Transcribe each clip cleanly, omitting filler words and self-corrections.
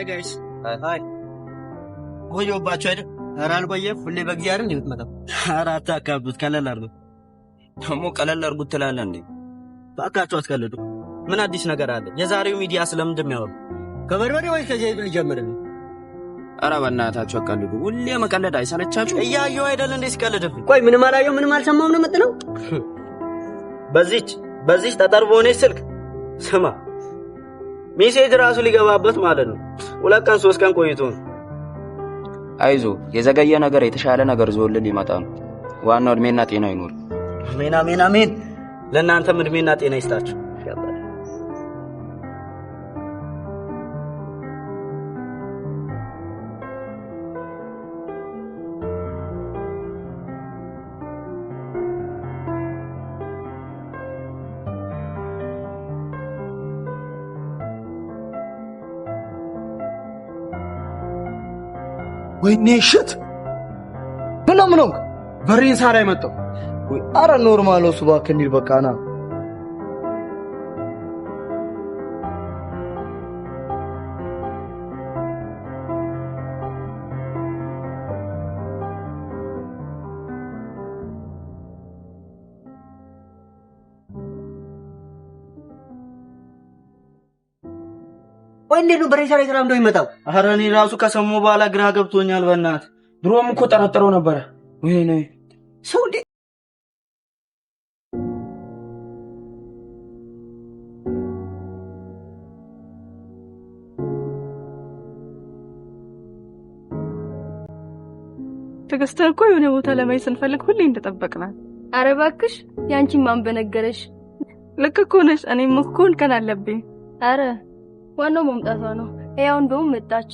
Hi guys። Hi። ቆየሁባችሁ አይደል? ኧረ አልቆየም። ሁሌ በጊዜ አይደል እንዴ የምትመጣው? ኧረ አታካብዱት፣ ቀለል አድርጉት። ደግሞ ቀለል አድርጉት ትላለህ እንዴ? እባካችሁ አትቀልዱ። ምን አዲስ ነገር አለ? የዛሬው ሚዲያ ስለምንድን ነው የሚያወራው? ከበርበሬ ወይ ከዘይቱ ልጀምርልህ? ኧረ በእናታችሁ አትቀልዱ። ሁሌ መቀለድ አይሰለቻችሁ? እያየሁ አይደል እንዴ ሲቀልድብኝ። ቆይ ምንም አላየሁ ምንም አልሰማሁም ነው የምትለው? በዚች ጠጠር በሆነች ስልክ ስማ፣ message ራሱ ሊገባበት ማለት ነው 2 ቀን 3 ቀን ቆይቶ ነው። አይዞ፣ የዘገየ ነገር የተሻለ ነገር ዞልን ሊመጣ ነው። ዋናው እድሜና ጤና ይኑር። አሜን አሜን አሜን። ለእናንተም እድሜና ጤና ይስጣችሁ። ወይኔ shit! ምን ነው ምን ሆንክ? በሬሳ ላይ መጣው። ወይ አረ normal ነው እሱ፣ እባክህ እንሂድ በቃ ና። ቆይ እንዴት ነው በሬሳ ላይ ተራምዶ የሚመጣው? ኧረ እኔ ራሱ ከሰሙ በኋላ ግራ ገብቶኛል። በእናትህ ድሮም እኮ ጠረጥረው ነበረ። ወይኔ ሰው እንዴት ትዕግስትን እኮ የሆነ ቦታ ለመሄድ ስንፈልግ ሁሌ እንደጠበቅናል። አረ እባክሽ፣ ያንቺን ማን በነገረሽ? ልክ እኮ ነሽ። እኔም እኮ እንከን አለብኝ። አረ ዋናው መምጣቷ ነው። ያው እንደውም መጣች።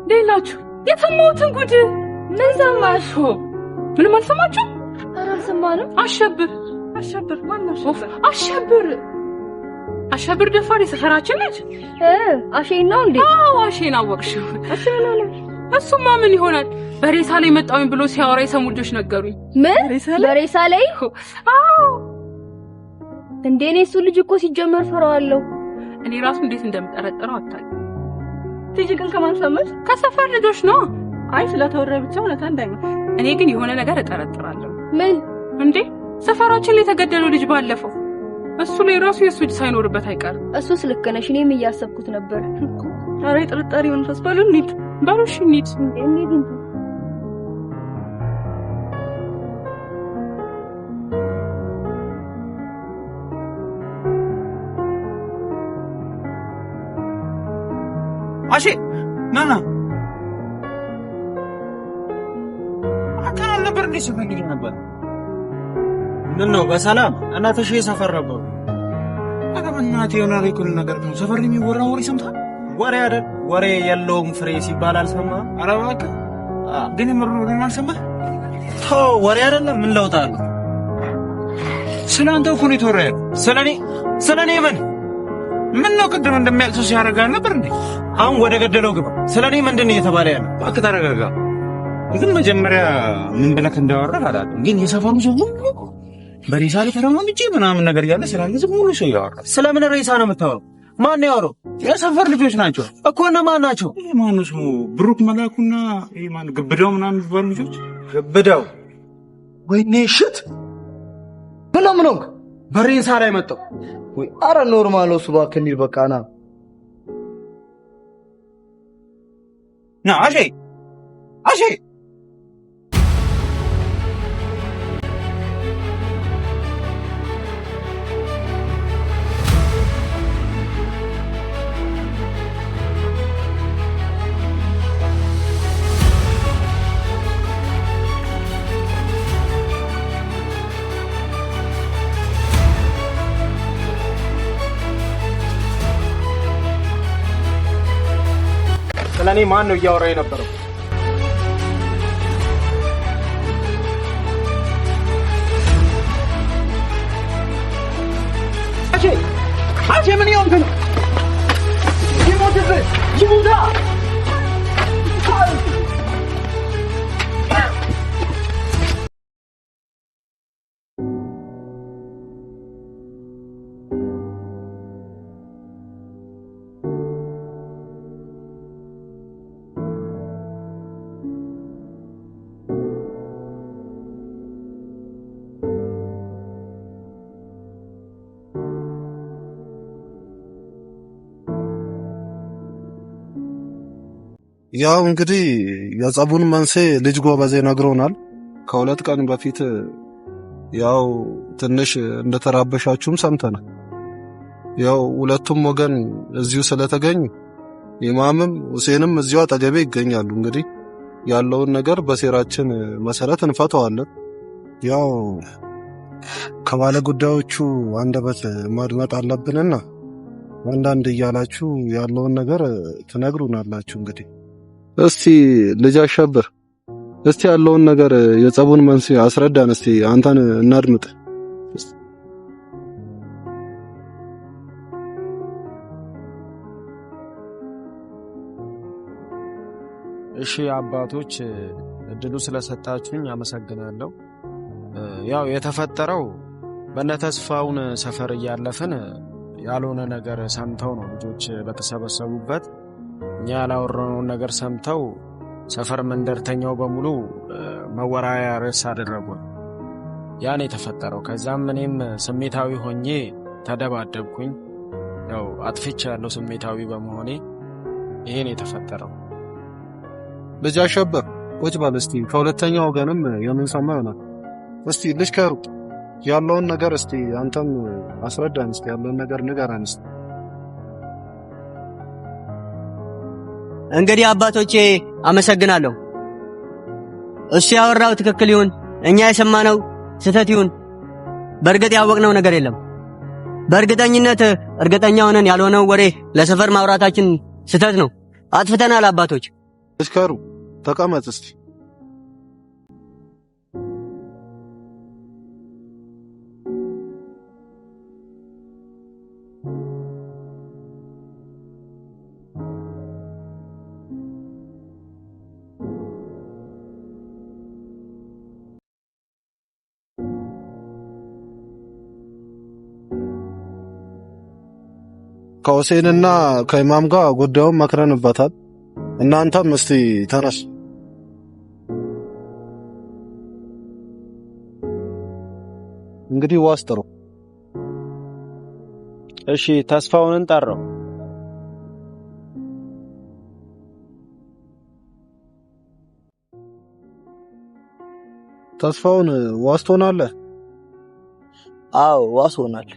እንዴት ናችሁ? የሰማሁትን ጉድ። ምን ሰማሽ? ምንም አልሰማችሁ? አረ አልሰማንም። አሸብር አሸብር ማነው አሸብር? አሸብር አሸብር ደፋር የሰፈራችን ልጅ። አሼን ነው እንዴ? አዎ አሼን አወቅሽው። እሺ ምን ሆነ? እሱማ ምን ይሆናል፣ በሬሳ ላይ መጣሁኝ ብሎ ሲያወራ የሰሙ ልጆች ነገሩኝ። ምን በሬሳ ላይ? አዎ። እንዴ እኔ እሱ ልጅ እኮ ሲጀመር ፈራዋለሁ። እኔ ራሱ እንዴት እንደምጠረጥረው አታውቅም። ቲጂ ግን ከማን ሰማሽ? ከሰፈር ልጆች ነው። አይ ስለተወራ ብቻ እውነት እንዳይመስል። እኔ ግን የሆነ ነገር እጠረጥራለሁ። ምን? እንዴ ሰፈራችን ላይ የተገደለው ልጅ ባለፈው እሱ ላይ ራሱ የእሱ እጅ ሳይኖርበት አይቀርም። እሱስ ልክ ነሽ። እኔም እያሰብኩት ነበር። ኧረ የጥርጣሬ መንፈስ። በሉ እንሂድ። በሉ እሺ እንሂድ። እንሂድ እንጂ። አሼ ና ና፣ አንተን አልነበር እንዴ ስፈልግ ነበር? ምን ነው በሰላም? እና ተሼ ሰፈር ነበሩ። ኧረ በእናትህ የሆነ ሬኮል ነገር ነው። ሰፈር ላይ የሚወራ ወሬ ሰምተሃል? ወሬ አይደል ወሬ የለውም ፍሬ ሲባል አልሰማህም? ኧረ እባክህ ግን የምር ወሬውን አልሰማህ? ተው ወሬ አይደለም ምን ለውጥ አለው? ስለ አንተ እኮ ነው የተወራ ያለው። ስለኔ ስለኔ ምን ምን ነው ቅድም እንደሚያውቅ ሰው ሲያደርግ አልነበር እንዴ? አሁን ወደ ገደለው ግባ። ስለኔ ምንድን ነው እየተባለ ያለው? እባክህ ተረጋጋ። ግን መጀመሪያ ምን ብለህ እንዳወራህ አላውቅም፣ ግን የሰፈሩ ሰው ሁሉ በሬሳ ላይ ተረማምጄ ምናምን ነገር እያለ ስላለ ዝም ሙሉ ሰው ያወራል። ስለምን ሬሳ ነው የምታወራው? ማን ነው ያወራው? የሰፈር ልጆች ናቸው እኮ። እነማን ናቸው? ይሄ ማነው ስሙ? ብሩክ መላኩና ይሄ ማነው ግብዳው ምናምን የሚባሉ ልጆች። ግብዳው። ወይኔ shit! ምን ነው ምን ሆንክ? በሬሳ ላይ መጣው። ወይ አረ normal ነው እሱ፣ እባክህ እንሂድ በቃ ና። ና አሼ አሼ። ስለኔ ማን ነው እያወራ የነበረው? አሼ አሼ ምን ይሆንክ ነው? ይሞትብህ ይሙታ። ያው እንግዲህ የጸቡን መንስኤ ልጅ ጎበዜ ነግሮናል። ከ2 ቀን በፊት ያው ትንሽ እንደተራበሻችሁም ሰምተናል። ያው ሁለቱም ወገን እዚሁ ስለተገኙ ኢማምም ሁሴንም እዚሁ አጠገቤ ይገኛሉ። እንግዲህ ያለውን ነገር በሴራችን መሰረት እንፈታዋለን። ያው ከባለ ጉዳዮቹ አንደበት ማድመጥ አለብንና አንዳንድ እያላችሁ ያለውን ነገር ትነግሩናላችሁ። እንግዲህ እስቲ ልጅ አሸብር፣ እስቲ ያለውን ነገር የጸቡን መንስኤ አስረዳን። እስቲ አንተን እናድምጥ። እሺ አባቶች፣ እድሉ ስለሰጣችሁኝ አመሰግናለሁ። ያው የተፈጠረው በነተስፋውን ሰፈር እያለፍን ያልሆነ ነገር ሰምተው ነው። ልጆች በተሰበሰቡበት እኛ ያላወራነውን ነገር ሰምተው ሰፈር መንደርተኛው በሙሉ መወራያ ርዕስ አደረጉን። ያን የተፈጠረው። ከዛም እኔም ስሜታዊ ሆኜ ተደባደብኩኝ። ያው አጥፍቻ ያለው ስሜታዊ በመሆኔ ይሄን የተፈጠረው። ልጅ አሸብር ቁጭ በል እስቲ፣ ከሁለተኛው ወገንም የምንሰማ ይሆናል። እስቲ ልጅ ከሩ ያለውን ነገር እስቲ አንተም አስረዳን፣ እስቲ ያለውን ነገር ንገረን እስቲ። እንግዲህ አባቶቼ አመሰግናለሁ። እሱ ያወራው ትክክል ይሁን እኛ የሰማነው ስህተት ይሁን በእርግጥ ያወቅነው ነገር የለም። በእርግጠኝነት እርግጠኛ ሆነን ያልሆነው ወሬ ለሰፈር ማውራታችን ስህተት ነው። አጥፍተናል አባቶች። ልጅ ከሩ ተቀመጥ እስቲ። ከሁሴንና ከኢማም ጋር ጉዳዩን መክረንበታል። እናንተም እስቲ ተነሱ። እንግዲህ ዋስ ጥሩ። እሺ ተስፋውንን ጠራው። ተስፋውን ዋስ ትሆናለህ? አዎ ዋስ ሆናል።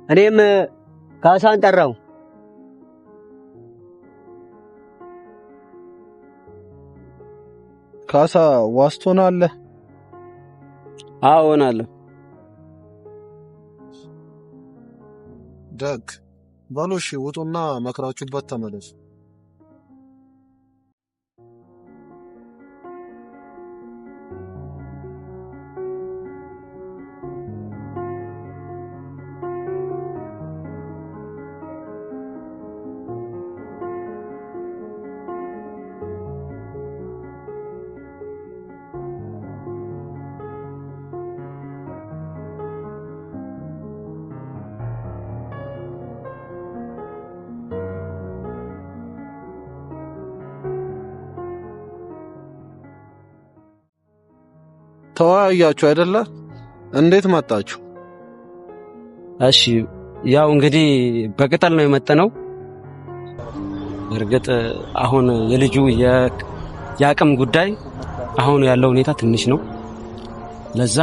እኔም ካሳን ጠራው። ካሳ ዋስ ትሆናለህ? አዎ ሆናለሁ። ደግ በሉ እሺ፣ ውጡና መክራችሁበት ተመለሱ። ተወያያችሁ አይደለ? እንዴት መጣችሁ? እሺ ያው እንግዲህ በቅጠል ነው የመጠነው። እርግጥ አሁን የልጁ የአቅም ጉዳይ አሁን ያለው ሁኔታ ትንሽ ነው። ለዛ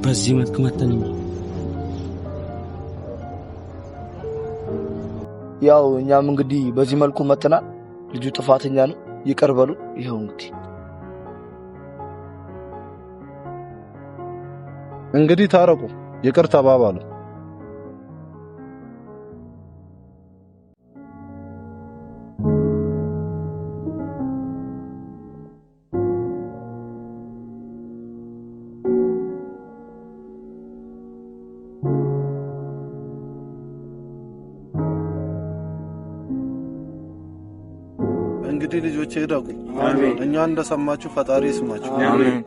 በዚህ መልክ መተን ያው እኛም እንግዲህ በዚህ መልኩ መተናል። ልጁ ጥፋተኛ ነው፣ ይቅር በሉ። ይኸው እንግዲህ ታረቁ፣ ይቅር ተባባሉ። እንግዲህ ልጆቼ እደጉ። እኛ እንደሰማችሁ ፈጣሪ ይስማችሁ።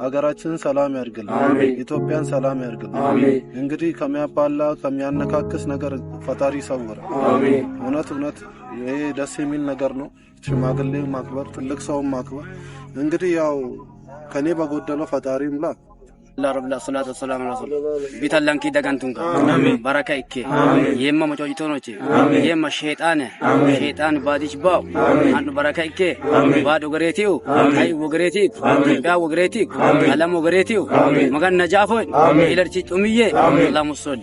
አገራችንን ሰላም ያድርግልን። ኢትዮጵያን ሰላም ያድርግልን። እንግዲህ ከሚያባላ ከሚያነካክስ ነገር ፈጣሪ ይሰውረን። እውነት እውነት ይሄ ደስ የሚል ነገር ነው። ሽማግሌ ማክበር፣ ትልቅ ሰውን ማክበር። እንግዲህ ያው ከኔ በጎደለው ፈጣሪ ይምላ። ረብላ ሰላቱ ወሰላም ረሱል ቢታላንኪ ደጋንቱንካ በረካ ይኬ የማ መጮጅቶኖች የማ ሸይጣን ሸይጣን ባዲች ባው አንዱ በረካ ይኬ ባዶ ገሬቲው አይ ወገሬቲ ኢትዮጵያ ወገሬቲ አለም ወገሬቲው መጋን ነጃፎን ኢለርቺ ጡምዬ ሰላሙ ሶል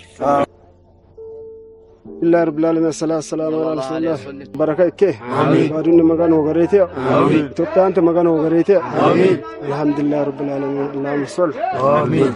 الله رب العالمين الصلاة والسلام على رسول الله بركة إكيه بعدين مكان وغريتي إثيوبيا أنت مكان وغريتي آمين الحمد لله رب العالمين اللهم صل آمين.